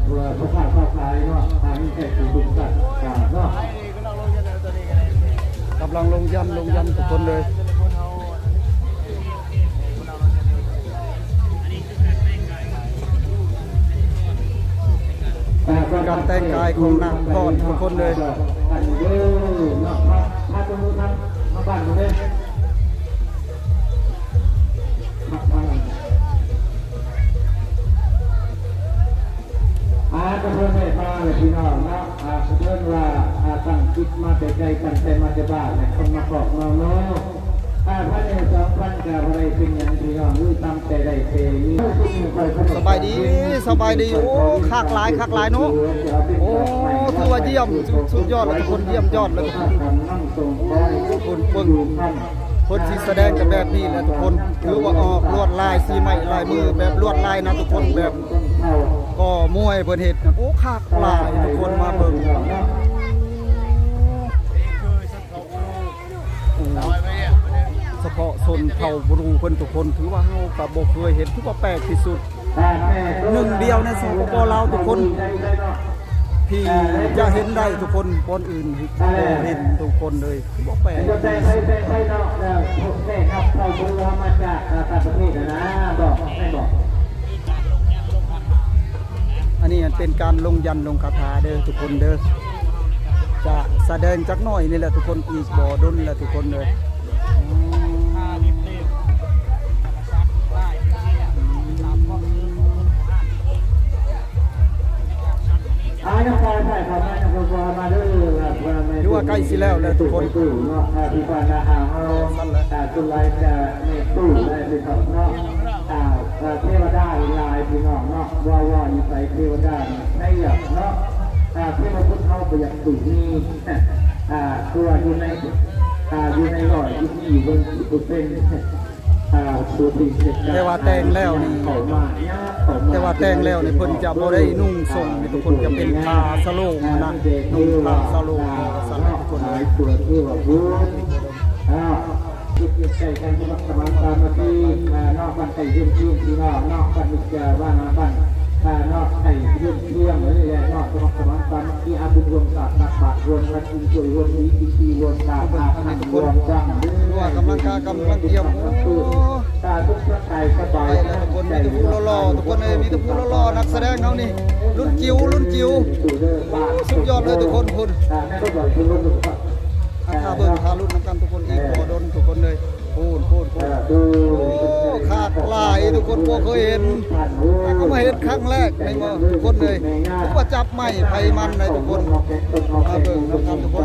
ເພື່ອພໍ່ຄ້າຄ້າຂາຍເນາະ ທາງແຂກຜູ້ຊົມສັດເນາະ ກຳລັງລົງຢັນ ລົງຢັນທຸກຄົນເລີຍ. ການແຕ່ງກາຍຂອງນາງພອນທຸກຄົນເລີຍ. ອາ ກະເພິ່ນໄດ້ມາແລ້ວພີ່ນ້ອງເນາະ ອາ ກະເພິ່ນວ່າ ອາ ຕັ້ງຈິດມາແຕ່ໄກ ຕັ້ງໃຈມາແຕ່ບ້ານ ແລະ ຄົນມາຄອກມາໂມ ອາ ພັນເອັດ ສອງພັນ ກະບໍ່ໄດ້ເປັນຫຍັງພີ່ນ້ອງເອີຍ ຕັ້ງແຕ່ໄດ້ແຕ່ມີ. ສະບາຍດີ ສະບາຍດີ. ໂອ້ ຄັກຫຼາຍ ຄັກຫຼາຍເນາະ. ໂອ້ ຖືວ່າຢ້ຽມ ສຸດ ສຸດຍອດແລ້ວທຸກຄົນ ຢ້ຽມຍອດແລ້ວທຸກຄົນ. ເພິ່ນ ເພິ່ນ ເພິ່ນຊິສະແດງກັນແບບນີ້ແຫຼະທຸກຄົນ ຖືວ່າອອກລວດລາຍສີໄມ້ລາຍມືແບບລວດລາຍນະທຸກຄົນ ແບບກໍມວຍເພິ່ນເຮັດ ໂອ້ ຄັກຫຼາຍທຸກຄົນ ມາເບິ່ງ ສະເພາະຊົນເຜົ່າບຣູເພິ່ນທຸກຄົນ ຖືວ່າເຮົາກໍບໍ່ເຄີຍເຫັນ ຖືວ່າແປກທີ່ສຸດ ໜຶ່ງດຽວໃນ ສປປ ລາວ ທຸກຄົນ ທີ່ຈະເຫັນໄດ້ທຸກຄົນ ບ່ອນອື່ນບໍ່ເຫັນທຸກຄົນເລີຍ ຄືບໍ່ແປກ. ອັນນີ້ມັນເປັນການລົງຢັນລົງຄາຖາເດີທຸກຄົນເດີ ຈະສະແດງຈັກໜ້ອຍນີ້ແຫຼະທຸກຄົນ ອີກບໍ່ດົນແລ້ວທຸກຄົນເດີ. ຖືວ່າໃກ້ຊິແລ້ວແລ້ວທຸກຄົນ ເນາະ ທີ່ບ້ານນາອາເຮົາ ສ່ວນຫຼາຍຈະແມ່ຕູ້ໄດ້ໄປເຂົ້າເນາະ ເທວະດາຫຼາຍພີ່ນ້ອງເນາະ ວ່າ ວ່າຢູ່ໃສເທວະດາໃນເນາະ ເທວະບຸດເຮົາກໍຢາກຖືກມີ ຄືວ່າຢູ່ໃນ ຢູ່ໃນຮ້ອຍຢູ່ນີ້ເບິ່ງເປີເຊັນ ແຕ່ວ່າແຕ່ງແລ້ວນີ້ ແຕ່ວ່າແຕ່ງແລ້ວນີ້ເພິ່ນຈະບໍ່ໄດ້ນຸ່ງສົ້ງນີ້ ທຸກຄົນຈະເປັນຜ້າສະໂລງຫັ້ນນະ ນຸ່ງຜ້າສະໂລງວ່າຊັ້ນທຸກຄົນເອີຍ. ເນາະ ບ້ານໃກ້ເຮືອນຄຽງພີ່ນ້ອງເນາະ ບ້ານໃກ້ເຮືອນຄຽງພີ່ນ້ອງເນາະ ບ້ານມິດຈາບ້ານ ບ້ານເນາະ ໃກ້ເຮືອນຄຽງນີ້ແຫຼະເນາະ ສະໝັກສະໝານສາມັກຄີ ອາບຸນຮ່ວມຊາດ ຕັກບາດຮ່ວມກັນ ກິນຖ້ວຍຮ່ວມດີ ກິນຕີຮ່ວມຊາດ ອາບນ້ຳຮ່ວມວັງເດີ ກຳລັງກາ ກຳລັງກຽມ ໂອ້ ສາທຸ ສະບາຍ ສະບາຍ ໄປແລ້ວທຸກຄົນ ມີແຕ່ຜູ້ຫຼໍ່ໆ ທຸກຄົນເອີຍ ມີແຕ່ຜູ້ຫຼໍ່ໆ ນັກສະແດງເຮົານີ້ ລຸ້ນຈິ๋ວ ລຸ້ນຈິ໋ວ ສຸດຍອດເລີຍທຸກຄົນ ພຸ້ນ ອ່າ ຖ້າເບິ່ງ ຖ້າລຸ້ນນຳກັນທຸກຄົນ ອີກບໍ່ດົນທຸກຄົນເອີຍ ພຸ້ນ ພຸ້ນ ພຸ້ນ ໂອ້ ຄັກຫຼາຍທຸກຄົນ ບໍ່ເຄີຍເຫັນ ຖ້າກໍມາເຫັນຄັ້ງແລກໃນ ທຸກຄົນເອີຍ ຖືວ່າຈັບໄມ້ໃຜມັນໃດທຸກຄົນ ມາເບິ່ງນຳກັນທຸກຄົນ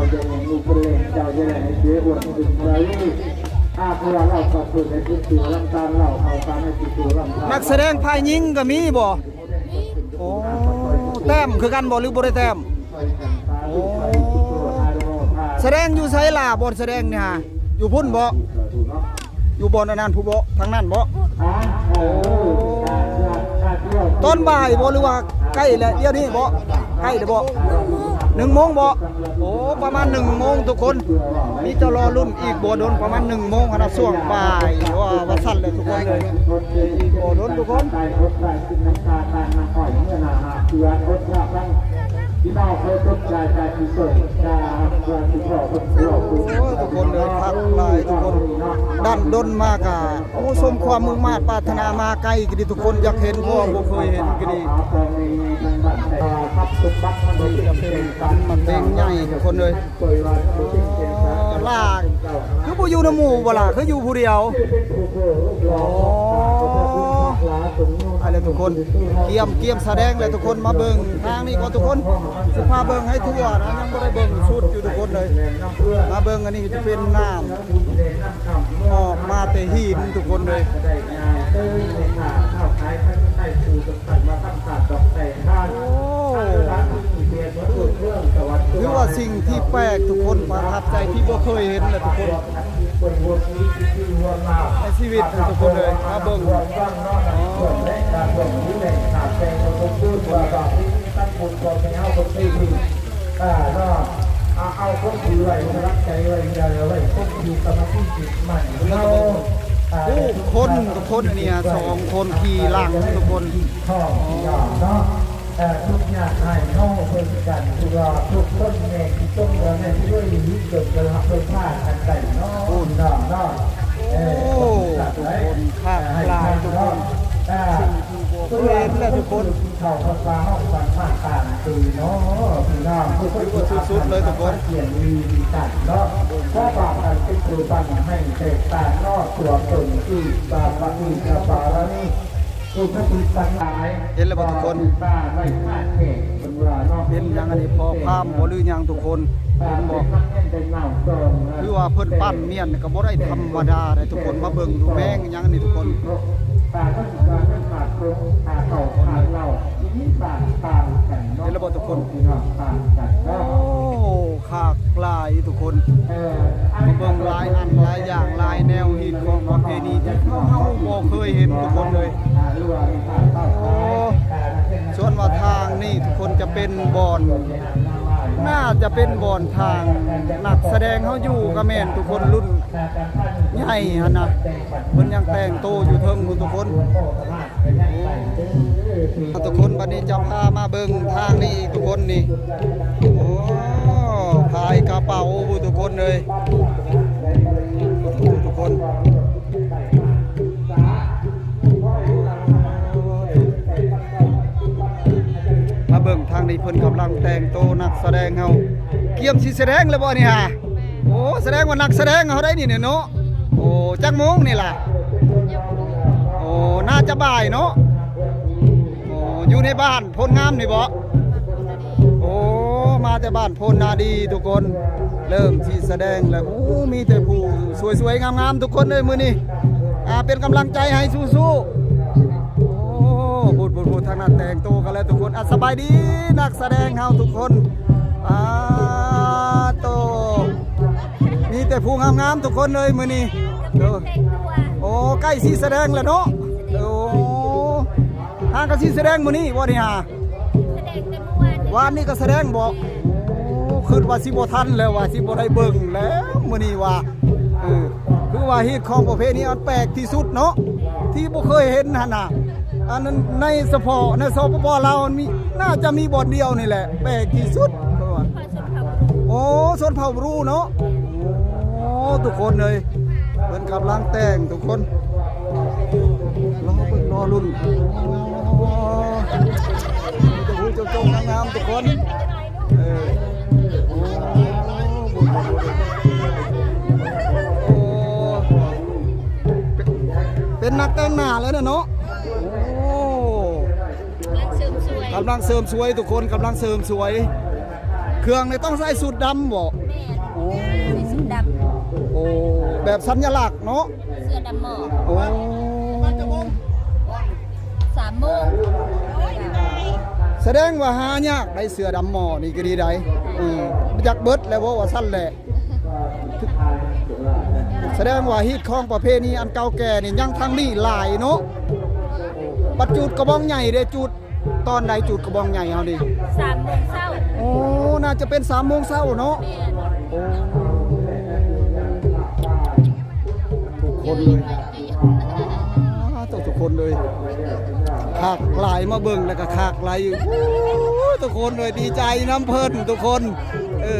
ນັກສະແດງຝ່າຍຍິງກໍມີບໍ່? ໂອ້ ແຕ້ມຄືກັນບໍ່ ຫຼືບໍ່ໄດ້ແຕ້ມ? ໂອ້ ສະແດງຢູ່ໃສລະ ບ່ອນສະແດງນີ້ຫາ ຢູ່ພຸ້ນບໍ່? ຢູ່ບ່ອນອັນນັ້ນພຸ້ນບໍ່? ທາງນັ້ນບໍ່? ໂອ້ ຕອນບ່າຍບໍ່ ຫຼືວ່າໃກ້ແລ້ວ ດຽວນີ້ບໍ່? ໃກ້ແລ້ວບໍ່? ໜຶ່ງໂມງບໍ່? ໂອ້ ປະມານໜຶ່ງໂມງທຸກຄົນ ມີແຕ່ລໍລຸ້ນ ອີກບໍ່ດົນ ປະມານໜຶ່ງໂມງຫັ້ນນະ ຊ່ວງບ່າຍ ວ່າ ວ່າຊັ້ນແຫຼະທຸກຄົນເອີຍ ອີກບໍ່ດົນທຸກຄົນ ໂອ້ຍ ທຸກຄົນເອີຍ ຄັກຫຼາຍທຸກຄົນ ດັນດົນມາກະ ໂອ້ ສົມຄວາມມຸ່ງມາດປາດຖະໜາມາ ໃກ້ກໍດີ ທຸກຄົນຢາກເຫັນ ເພາະວ່າບໍ່ເຄີຍເຫັນກໍດີ ນີ້ກະເປັນຂັນໝາກເບັງໃຫຍ່ທຸກຄົນເອີຍ ຫຼ້າ ຄືບໍ່ຢູ່ນຳໝູ່ບໍ່ລະ ຄືຢູ່ຜູ້ດຽວ? ໂອ້ ໄປແລ້ວທຸກຄົນ ກຽມ ກຽມສະແດງແລ້ວທຸກຄົນ ມາເບິ່ງທາງນີ້ກ່ອນທຸກຄົນ ຊິພາເບິ່ງໃຫ້ທົ່ວນະ ຍັງບໍ່ໄດ້ເບິ່ງຊຸດຢູ່ທຸກຄົນເອີຍ ມາເບິ່ງ ອັນນີ້ກໍຈະເປັນນ້ຳ ອອກມາແຕ່ຫີນທຸກຄົນເອີຍ ໂອ້ ຖືວ່າສິ່ງທີ່ແປກທຸກຄົນ ປະທັບໃຈທີ່ບໍ່ເຄີຍເຫັນແຫຼະທຸກຄົນ ໃນຊີວິດທຸກຄົນເອີຍ ມາເບິ່ງ ເອີ ເນາະ ເອົາຄວາມດີໄວ້ ກຳລັງໃຈໄວ້ ຢ່າໄວ້ຄົນທີ່ສະມາທິຈິດໝັ້ນ ເຮົາ ຜູ້ຄົນ ທຸກຄົນ ອັນນີ້ສອງຄົນຂີ່ຫຼັງທຸກຄົນ ອໍ ເນາະ ເອີ ທຸກຍາກໄຮ້ເຮົາເບິ່ງກັນ ຄືວ່າທຸກຄົນແມ່ນຊິຈົນ ວ່າແມ່ນຊິດ້ວຍ ຫຼືຈົນ ກໍຮັກເພິ່ນພາກັນໄດ້ເນາະ ໂອ້ ພີ່ນ້ອງເນາະ. ເອີ ໂອ້ ທຸກຄົນ ຄັກຫຼາຍທຸກຄົນ ເອີ ສິ່ງທີ່ບໍ່ເຄີຍເຫັນເລີຍທຸກຄົນ ເຂົ້າພາສາເຮົາສາມາດຕ່າງຄືເນາະ ພີ່ນ້ອງ ຄືຄົນທີ່ສຸດໆເລີຍທຸກຄົນ ສຽງດີກັນເນາະ ຂໍບາກກັນເປັນຜູ້ຕັ້ງໃຫ້ແຕກຕ່າງເນາະ ຕົວຕົນທີ່ບາປະຕິຈະປາລະນີ ເຫັນແລ້ວບໍ່ທຸກຄົນ? ເປັນຫຍັງອັນນີ້ ພໍ່ພາມບໍ່ ຫຼືຫຍັງທຸກຄົນ? ເຫັນບໍ່? ຄືວ່າເພິ່ນປັ້ນມ້ຽນກໍບໍ່ໄດ້ທຳມະດາເດ້ທຸກຄົນ. ມາເບິ່ງດູແມງຫຍັງອັນນີ້ທຸກຄົນ. ເຫັນແລ້ວບໍ່ທຸກຄົນ? ໂອ້ ຄັກຫຼາຍທຸກຄົນ ມາເບິ່ງຫຼາຍອັນຫຼາຍຢ່າງ ຫຼາຍແນວຮີດຄອງປະເພນີທີ່ເຮົາ ເຮົາບໍ່ເຄີຍເຫັນທຸກຄົນເອີຍ. ໂອ້ ສ່ວນວ່າທາງນີ້ທຸກຄົນຈະເປັນບ່ອນ ໜ້າຈະເປັນບ່ອນທາງນັກສະແດງເຮົາຢູ່ກໍແມ່ນທຸກຄົນ ລຸ້ນໃຫຍ່ຫັ້ນນະ ເພິ່ນຍັງແຕ່ງໂຕຢູ່ເທິງພຸ້ນທຸກຄົນ. ທຸກຄົນ ບັດນີ້ຈະພາມາເບິ່ງທາງນີ້ອີກທຸກຄົນນີ້. ໂອ້ ພາຍກະເປົາພຸ້ນທຸກຄົນເອີຍ ທຸກຄົນ. ມາເບິ່ງທາງນີ້ ເພິ່ນກຳລັງແຕ່ງໂຕນັກສະແດງເຮົາ ກຽມຊິສະແດງແລ້ວບໍ່ນີ້ຫາ? ໂອ້ ສະແດງວ່ານັກສະແດງເຮົາໄດ໋ນີ້ເນາະ. ໂອ້ ຈັກໂມງນີ້ລະ? ໂອ້ ໜ້າຈະບ່າຍເນາະ. ໂອ້ ຢູ່ໃນບ້ານໂພນງາມນີ້ບໍ? ໂອ້ ມາແຕ່ບ້ານໂພນນາດີທຸກຄົນ ເລີ່ມຊິສະແດງແລ້ວ. ໂອ້ ມີແຕ່ຜູ້ສວຍໆງາມໆທຸກຄົນເອີຍ ມື້ນີ້ ອ່າ ເປັນກຳລັງໃຈໃຫ້ສູ້ໆ. ໂອ້ ພຸ້ນໆໆ ທາງນັ້ນແຕ່ງໂຕກັນແລ້ວທຸກຄົນ. ອ່າ ສະບາຍດີນັກສະແດງເຮົາທຸກຄົນ. ອ່າ ໂຕ ມີແຕ່ຜູ້ງາມໆທຸກຄົນເລີຍມື້ນີ້. ໂອ້ ໃກ້ຊິສະແດງແລ້ວເນາະ. ໂອ້ ຫາກະຊິສະແດງມື້ນີ້ບໍ່ນີ້ຫາ? ສະແດງແຕ່ມື້ວານ ວານນີ້ກໍສະແດງບໍ? ໂອ້ ຄິດວ່າຊິບໍ່ທັນແລ້ວ ວ່າຊິບໍ່ໄດ້ເບິ່ງແລ້ວມື້ນີ້ວ່າ. ເອີ ຄືວ່າຮີດຄອງປະເພນີອັນແປກທີ່ສຸດເນາະ ທີ່ບໍ່ເຄີຍເຫັນຫັ້ນນະ. ອັນນັ້ນໃນສະເພາະໃນ ສປປ ລາວ ມີ ໜ້າຈະມີບ່ອນດຽວນີ້ແຫຼະ ແປກທີ່ສຸດ. ໂອ້ ຊົນເຜົ່າບຣູເນາະ. ໂອ້ ທຸກຄົນເອີຍ ເພິ່ນກຳລັງແຕ່ງທຸກຄົນ ລໍເບິ່ງລໍລຸ້ນ. ໂອ້ ມີແຕ່ຜູ້ຈົງໆງາມໆທຸກຄົນ. ເອີ ໂອ້ ເປັນ ເປັນນັກແຕ່ງໜ້າແລ້ວເນາະ. ໂອ້ ກຳລັງເສີມສວຍ ກຳລັງເສີມສວຍທຸກຄົນ ກຳລັງເສີມສວຍ. ເຄື່ອງນີ້ຕ້ອງໃສ່ຊຸດດຳບໍ? ແມ່ນ ໂອ້ ໃສ່ຊຸດດຳ. ໂອ້ ແບບສັນຍະລັກເນາະ ເສື້ອດຳໝໍ້. ໂອ້ ສາມໂມງ. ສະແດງວ່າຫາຍາກໄດ໋ ເສື້ອດຳໝໍ້ນີ້ກໍດີໄດ໋. ເອີ ຢາກເບິດແລ້ວບໍວ່າຊັ້ນແຫຼະ. ສະແດງວ່າຮີດຄອງປະເພນີອັນເກົ່າແກ່ນີ້ຍັງທາງນີ້ຫຼາຍເນາະ. ບັດຈູດກະບອງໃຫຍ່ເດ້ ຈູດຕອນໃດ? ຈູດກະບອງໃຫຍ່ເຮົານີ້ ສາມໂມງເຊົ້າ. ໂອ້ ໜ້າຈະເປັນສາມໂມງເຊົ້າເນາະ. ແມ່ນ ໂອ້ ທຸກຄົນເລີຍ ອ້າ ທຸກຄົນເລີຍ ຄັກຫຼາຍ ມາເບິ່ງແລ້ວກໍຄັກຫຼາຍ. ໂອ້ ທຸກຄົນເລີຍ ດີໃຈນຳເພິ່ນທຸກຄົນ. ເອີ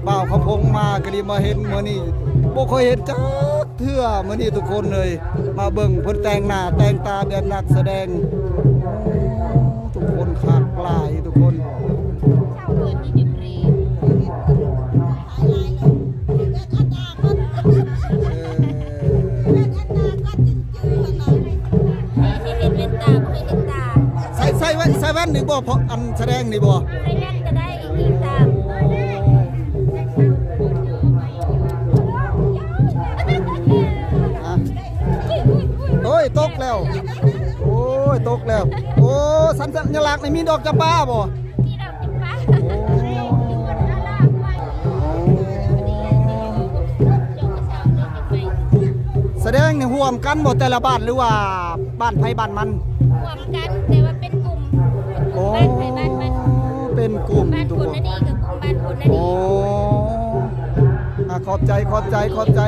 ບ່າວຂະພົງມາກໍດີມາເຫັນມື້ນີ້ ບໍ່ເຄີຍເຫັນຈັກເທື່ອມື້ນີ້ທຸກຄົນເລີຍ. ມາເບິ່ງເພິ່ນແຕ່ງໜ້າແຕ່ງຕາແບບນັກສະແດງ ທຸກຄົນຄັກຫຼາຍທຸກຄົນ. ໃສ່ ໃສ່ແວ່ນ ໃສ່ແວ່ນນີ້ບໍ່? ເພາະອັນສະແດງນີ້ບໍ່? ໃສ່ແວ່ນກໍໄດ້ອີກຕາມ. ໂອ້ຍ ຕົກແລ້ວ ໂອ້ຍ ຕົກແລ້ວ. ໂອ້ ສັນ ສັນຍະລັກນີ້ມີດອກຈຳປາບໍ່? ມີດອກຈຳປາ. ໂອ້ ສະແດງນີ້ຮ່ວມກັນບໍ່ແຕ່ລະບ້ານ ຫຼືວ່າບ້ານໃຜບ້ານມັນ? ຮ່ວມກັນ ແຕ່ວ່າເປັນກຸ່ມ ໂອ້ ບ້ານໃຜບ້ານມັນ ເປັນກຸ່ມ ບ້ານໂພນນາດີກັບກຸ່ມບ້ານໂພນນາດີ. ໂອ້ ອ່າ ຂອບໃຈ ຂອບໃຈ ຂອບໃຈ.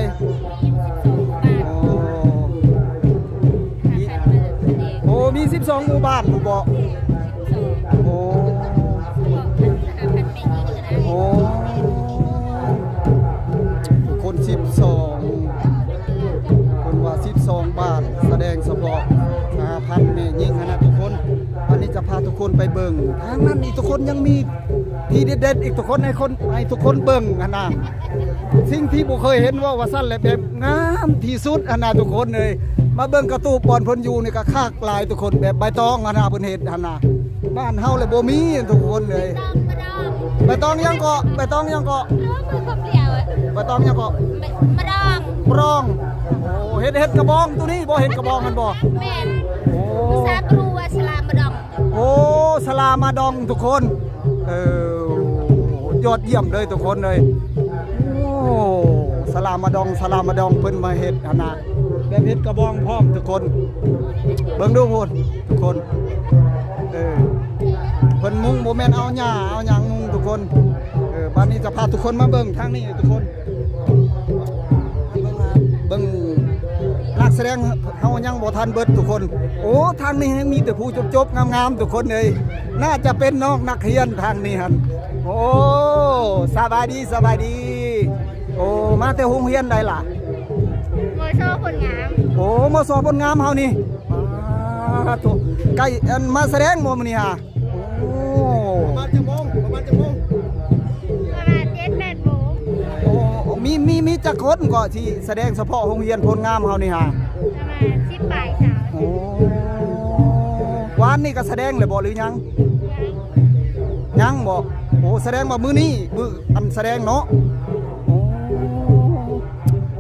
ໂອ້ ມີສິບສອງໝູ່ບ້ານພຸ້ນບໍ? ສິບສອງ ຄົນໄປເບິ່ງ ທາງນັ້ນອີກທຸກຄົນ ຍັງມີທີ່ເດັດໆອີກທຸກຄົນ ໃຫ້ຄົນ ໃຫ້ທຸກຄົນເບິ່ງຫັ້ນນະ ສິ່ງທີ່ບໍ່ເຄີຍເຫັນ ເວົ້າວ່າຊັ້ນແຫຼະ ແບບງາມທີ່ສຸດຫັ້ນນະທຸກຄົນເອີຍ. ມາເບິ່ງກະຕູບບ່ອນເພິ່ນຢູ່ນີ້ກະຄັກຫຼາຍທຸກຄົນ ແບບໃບຕອງຫັ້ນນະ ເພິ່ນເຮັດຫັ້ນນະ ບ້ານເຮົາແຫຼະບໍ່ມີທຸກຄົນເອີຍ. ໃບຕອງຫຍັງເກາະ? ໃບຕອງຫຍັງເກາະ? ເອີ ມືຄວບດຽວ ໃບຕອງຫຍັງເກາະ? ມະດອງ ປະດອງ. ໂອ້ ເຮັດ ເຮັດກະບອງໂຕນີ້ບໍ່? ເຮັດກະບອງຫັ້ນບໍ່? ແມ່ນ. ໂອ້ ພາສາບຣູວ່າສະລາມະດອງ. ໂອ້ ສະລາມະດອງທຸກຄົນ ເອີ ຍອດຢ້ຽມເລີຍທຸກຄົນເອີຍ. ໂອ້ ສະລາມະດອງ ສະລາມະດອງ ເພິ່ນມາເຮັດຫັ້ນນະ ແບບເຮັດກະບອງພ້ອມທຸກຄົນ ເບິ່ງດູພຸ້ນທຸກຄົນ ເອີ ເພິ່ນມຸງ ບໍ່ແມ່ນເອົາຫຍ້າເອົາຫຍັງມຸງທຸກຄົນ. ເອີ ບາດນີ້ຈະພາທຸກຄົນມາເບິ່ງທາງນີ້ທຸກຄົນ ເບິ່ງນັກສະແດງເຮົາຍັງບໍ່ທັນເບິດທຸກຄົນ. ໂອ້ ທາງນີ້ຍັງມີແຕ່ຜູ້ຈົບໆງາມໆທຸກຄົນເອີຍ ໜ້າຈະເປັນນ້ອງນັກຮຽນທາງນີ້ຫັ້ນ. ໂອ້ ສະບາຍດີ ສະບາຍດີ. ໂອ້ ມາແຕ່ໂຮງຮຽນໃດລະ? ມໍຊໍໂພນງາມ. ໂອ້ ມໍຊໍໂພນງາມເຮົານີ້ ປາໂທ ໃກ້ ອັນ ມາສະແດງບໍ່ມື້ນີ້ຫາ? ໂອ້ ປະມານຈັກໂມງ? ປະມານຈັກໂມງ? ປະມານເຈັດແປດໂມງ. ໂອ້ ມີ ມີ ມີຈັກຄົນເກາະທີ່ສະແດງສະເພາະໂຮງຮຽນໂພນງາມເຮົານີ້ຫາ? ປະມານສິບປາຍຊາວ. ໂອ້ ວານນີ້ກະສະແດງແລ້ວບໍ່ ຫຼືຍັງ? ຍັງ. ຍັງບໍ່? ໂອ້ ສະແດງວ່າມື້ນີ້ ມື້ອັນສະແດງເນາະ. ໂອ້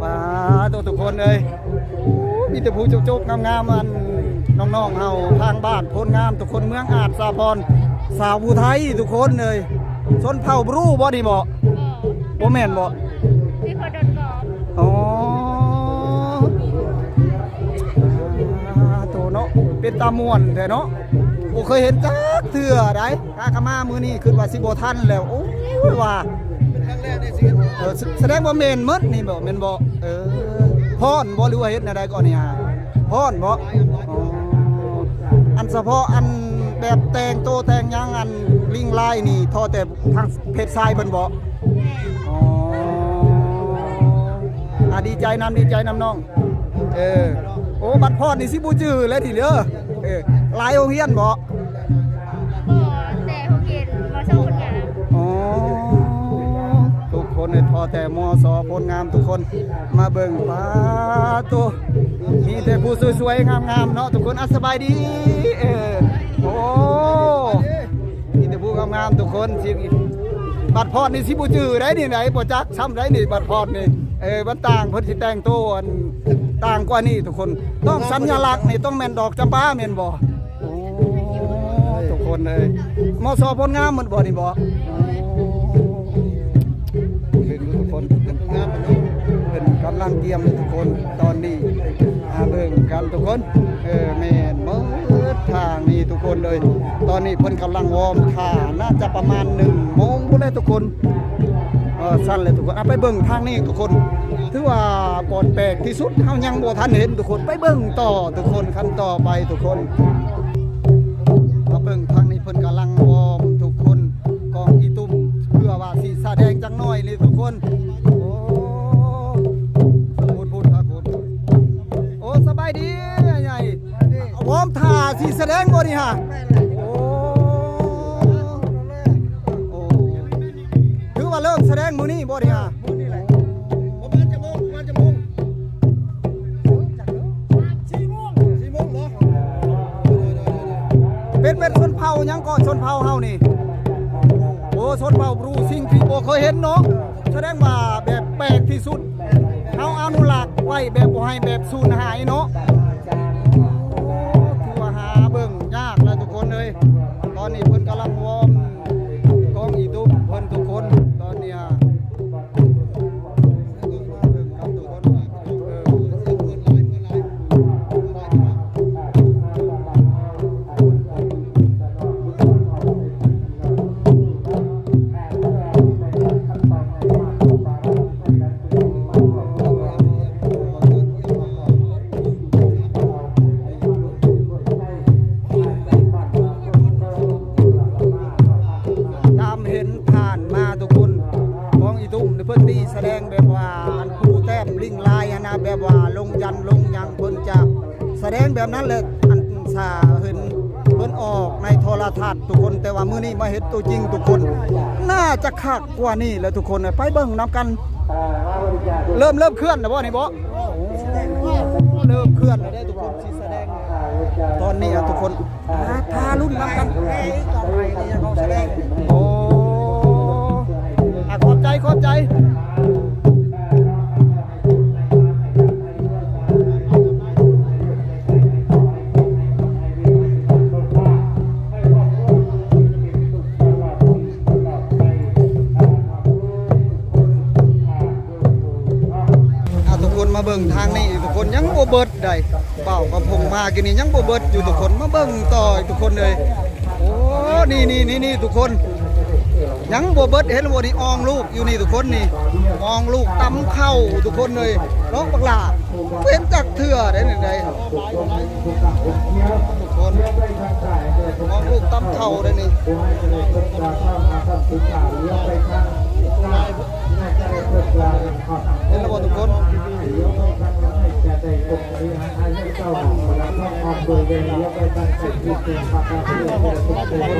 ປາໂຕ ທຸກຄົນເອີຍ ມີແຕ່ຜູ້ຈົບໆງາມໆ ອັນ ນ້ອງໆເຮົາທາງບ້ານໂພນງາມທຸກຄົນ ເມືອງອາດສາພອນ ສາວຜູ້ໄທທຸກຄົນເອີຍ. ຊົນເຜົ່າບຣູບໍ່ນີ້ບໍ່? ບໍ່ ບໍ່ແມ່ນບໍ່? ມີຄົນດົນກອບ. ອໍ ປາໂຕເນາະ ເປັນຕາມ່ວນແທ້ເນາະ ບໍ່ເຄີຍເຫັນຈັກເທື່ອໃດ. ກະ ກະມາມື້ນີ້ຄິດວ່າຊິບໍ່ທັນແລ້ວ ໂອ້ຍ ວ່າ ເປັນຄັ້ງແລກໃນຊີວິດ. ເອີ ສະ ສະແດງວ່າແມ່ນໝົດນີ້ບໍ່ ແມ່ນບໍ່? ເອີ ຟ້ອນບໍ່ ຫຼືວ່າເຮັດແນວໃດເກາະນີ້ຫາ? ຟ້ອນບໍ່? ອໍ ອັນສະເພາະອັນແບບແຕ່ງໂຕແຕ່ງຫຍັງ ອັນລິງລາຍນີ້ ທໍແຕ່ທາງເພດຊາຍເພິ່ນບໍ່? ອໍ ອາ ດີໃຈນຳ ດີໃຈນຳນ້ອງ. ເອີ ໂອ້ ບັດພອດນີ້ຊິບໍ່ຈື່ແລ້ວນີ້ເດີ. ເອີ ຫຼາຍໂຮງຮຽນບໍ່? ບໍ່ ແຕ່ໂຮງຮຽນ ມໍຊໍໂພນງາມ. ອໍ ທຸກຄົນເອີຍ ພໍແຕ່ ມໍຊໍໂພນງາມທຸກຄົນ ມາເບິ່ງ ປາໂຕ ມີແຕ່ຜູ້ສວຍໆງາມໆເນາະທຸກຄົນ. ອາ ສະບາຍດີ. ເອີ ໂອ້ ມີແຕ່ຜູ້ງາມໆທຸກຄົນ. ຊິ ບັດພອດນີ້ຊິບໍ່ຈື່ໄດ໋ນີ້ໃດ໋ ບໍ່ຈັກຊ້ຳໃດ໋ນີ້ ບັດພອດນີ້. ເອີ ມັນຕ່າງ ເພິ່ນຊິແຕ່ງໂຕ ອັນ ຕ່າງກວ່ານີ້ທຸກຄົນ. ຕ້ອງສັນຍະລັກນີ້ຕ້ອງແມ່ນດອກຈຳປາແມ່ນບໍ່? ໂອ້ ທຸກຄົນເອີຍ ມໍຊໍໂພນງາມໝົດບໍ່ນີ້ບໍ່? ໂອ້ ເບິ່ງທຸກຄົນ ເພິ່ນກຳລັງກຽມເລີຍທຸກຄົນ ຕອນນີ້. ມາເບິ່ງກັນທຸກຄົນ. ເອີ ແມ່ນໝົດທາງນີ້ທຸກຄົນເອີຍ. ຕອນນີ້ເພິ່ນກຳລັງວອມທ່າ ໜ້າຈະປະມານໜຶ່ງໂມງພຸ້ນແຫຼະທຸກຄົນ. ເອີ ຊັ້ນແຫຼະທຸກຄົນ. ເອົາໄປເບິ່ງທາງນີ້ທຸກຄົນ ຖືວ່າບ່ອນແປກທີ່ສຸດ ເຮົາຍັງບໍ່ທັນເຫັນທຸກຄົນ. ໄປເບິ່ງຕໍ່ທຸກຄົນ ຂັ້ນຕໍ່ໄປທຸກຄົນ. ມາເບິ່ງທາງນີ້ ເພິ່ນກຳລັງວອມທຸກຄົນ ກອງອີຕຸ່ມ ເພື່ອວ່າຊິສະແດງຈັກໜ້ອຍນີ້ທຸກຄົນ. ໂອ້ ພຸ້ນໆ ທາງພຸ້ນ. ໂອ້ ສະບາຍດີອ້າຍໃຫຍ່. ວອມທ່າຊິສະແດງບໍ່ນີ້ຫາ? ໂອ້ ໂອ້ ຖືວ່າເລີ່ມສະແດງມື້ນີ້ບໍ່ນີ້ຫາ? ປະມານຈັກໂມງ? ປະມານຈັກໂມງ? ສີ່ໂມງ ສີ່ໂມງບໍ່? ເປັນ ເປັນຊົນເຜົ່າຫຍັງເກາະ ຊົນເຜົ່າເຮົານີ້? ໂອ້ ຊົນເຜົ່າບຣູ ສິ່ງທີ່ບໍ່ເຄີຍເຫັນເນາະ. ສະແດງວ່າແບບແປກທີ່ສຸດ ເຮົາອະນຸລັກໄວ້ແບບບໍ່ໃຫ້ແບບສູນຫາຍເນາະ. ໂອ້ ຖືວ່າຫາເບິ່ງຍາກແລ້ວທຸກຄົນເອີຍ. ຕອນນີ້ເພິ່ນກຳລັງວອມກອງອີຕຸ່ມເພິ່ນທຸກຄົນ ຕອນນີ້ຫາ. ຕາມເຫັນຜ່ານມາທຸກຄົນ ກອງອີຕຸ່ມນີ້ເພິ່ນຕີສະແດງແບບວ່າ ອັນ ປູແຕ້ມລິງລາຍຫັ້ນນະ ແບບວ່າລົງຢັນລົງຫຍັງ ເພິ່ນຈະສະແດງແບບນັ້ນແຫຼະ. ອັນ ສາເຫັນເພິ່ນ ອອກໃນໂທລະທັດທຸກຄົນ, ແຕ່ວ່າມື້ນີ້ມາເຫັນຕົວຈິງທຸກຄົນ, ໜ້າຈະຄັກກວ່ານີ້ແຫຼະທຸກຄົນ. ໄປເບິ່ງນຳກັນ. ເລີ່ມ ເລີ່ມເຄື່ອນແລ້ວບໍ່ນີ້ບໍ່? ເລີ່ມເຄື່ອນແລ້ວເດ້ທຸກຄົນ, ຊິສະແດງຕອນນີ້ທຸກຄົນ. ອ່າ ຖ້າລຸ້ນນຳກັນ. ໂອ້ ອ່າ ຂອບໃຈ ຂອບໃຈ. ອ່າ ທຸກຄົນມາເບິ່ງທາງນີ້ທຸກຄົນ, ຍັງບໍ່ເບິດໃດ. ເປົ່າກະພົງມາກີ້ນີ້ຍັງບໍ່ເບິດຢູ່ທຸກຄົນ, ມາເບິ່ງຕໍ່ທຸກຄົນເອີຍ. ໂອ້ ນີ້ໆໆໆ ທຸກຄົນ ຍັງບໍ່ເບິດ. ເຫັນບໍ່ນີ້ ອ່ອງລູກຢູ່ນີ້ທຸກຄົນ, ນີ້ອ່ອງລູກຕຳເຂົ້າທຸກຄົນເອີຍ. ເນາະບັກຫຼ້າ ບໍ່ເຫັນຈັກເທື່ອໄດ໋ນີ້ໄດ໋ ທຸກຄົນ. ອ່ອງລູກຕຳເຂົ້າໄດ໋ນີ້. ເຫັນແລ້ວບໍ່ທຸກຄົນ?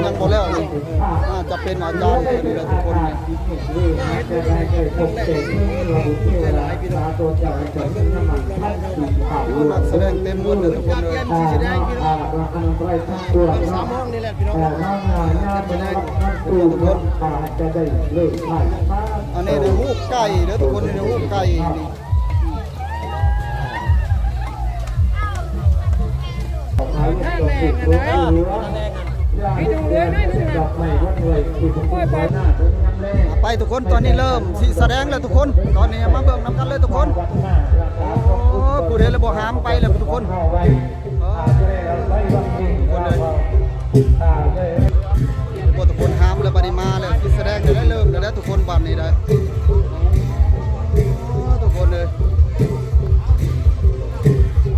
ຍັງບໍ່ແລ້ວນະ. ອາດຈະເປັນອາຈານນີ້ແຫຼະທຸກຄົນ. ນັກສະແດງເຕັມໝົດເລີຍທຸກຄົນເອີຍ. ອັນນີ້ນະ ຮູບໄກ່ເດີທຸກຄົນ, ນີ້ນະ ຮູບໄກ່ນີ້. ໄປທຸກຄົນ, ຕອນນີ້ເລີ່ມຊິສະແດງແລ້ວທຸກຄົນ. ຕອນນີ້ມາເບິ່ງນຳກັນເລີຍທຸກຄົນ. ໂອ້ ຜູ້ໃດລະບໍ່ຫາມໄປແລ້ວທຸກຄົນ. ເອີ ທຸກຄົນເອີຍ ບໍ່ ທຸກຄົນ ຫາມແລ້ວ ບາດນີ້ມາແລ້ວ ຊິສະແດງໄດ້ ເລີ່ມໄດ້ແລ້ວທຸກຄົນ ບາດນີ້ໄດ້ ທຸກຄົນເອີຍ.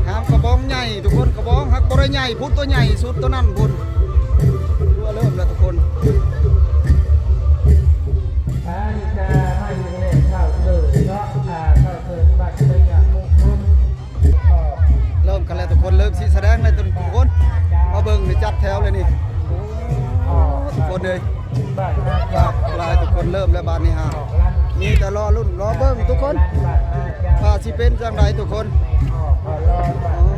ຫາມກະບອງໃຫຍ່ທຸກຄົນ, ກະບອງຫາກບໍ່ໄດ້ໃຫຍ່ພຸ້ນ, ຕົວໃຫຍ່ສຸດຕົວນັ້ນພຸ້ນ. ເລີ່ມແລ້ວທຸກຄົນ. ເລີ່ມກັນແລ້ວທຸກຄົນ, ເລີ່ມຊິສະແດງແລ້ວທຸກຄົນ. ມາເບິ່ງນີ້ ຈັດແຖວເລີຍນີ້ ໂອ້ ທຸກຄົນເອີຍ. ຫຼາຍທຸກຄົນ, ເລີ່ມແລ້ວບາດນີ້ຫາ ມີແຕ່ລໍລຸ້ນລໍເບິ່ງທຸກຄົນ ວ່າຊິເປັນຈັ່ງໃດທຸກຄົນ. ໂອ້